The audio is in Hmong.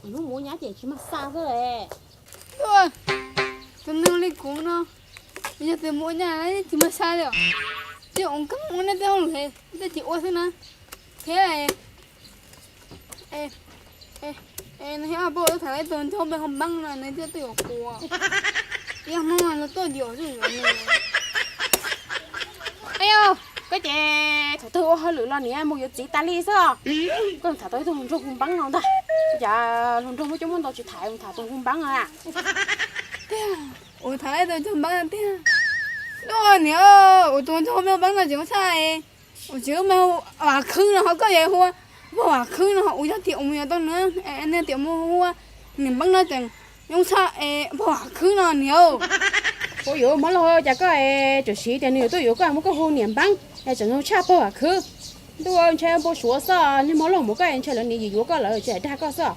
Hnub mus nyab ces tsis mag xa xwb le. Tus neeg li kuv no, yog tus mus nyab tsis mag xa li os. Ces ua kab ua nej tej hauj lwm, tej tsis ua xwb na. Thiab no, pab ua tham ib tug nrog peb hu npeeb no, nws thiaj tuaj yuav kuv. Yog hnub no tuaj yuav xwb yuav nws. Aw, koj ces thaum twg ua hauj lwm los niam mus yuav txiv tas li xwb os. Koj tham tau ib tug hluas nraug hu npeeb no ntag. Cas hluas nraug muaj coob muaj ntau tsis tham, tham tus hu npeeb no a? Tiag, ua tham ib tug hu npeeb no tiag. Niam, ua tus nrog peb hu npeeb no tsis ua txhaj, ua tsis ua me, Vam Khwb no ho koj yuav hu Pog Vam Khwb no, ua yog tias ua mus yuav tau nws, nej tias mus hu niam npeeb no tseem zoo tshaj Pog Vam Khwb no niam. Ua yuav Mab Laug, cas koj tseem siv tias nws yuav tuaj yuav koj, muab koj hu niam npeeb es tseem zoo tshaj Pog Vam Khwb. Ntuj, ntshai npau suav xwb, niag Mab Laug mas koj ntshai lawv niam yim yuav koj lawm tseem dag koj xwb.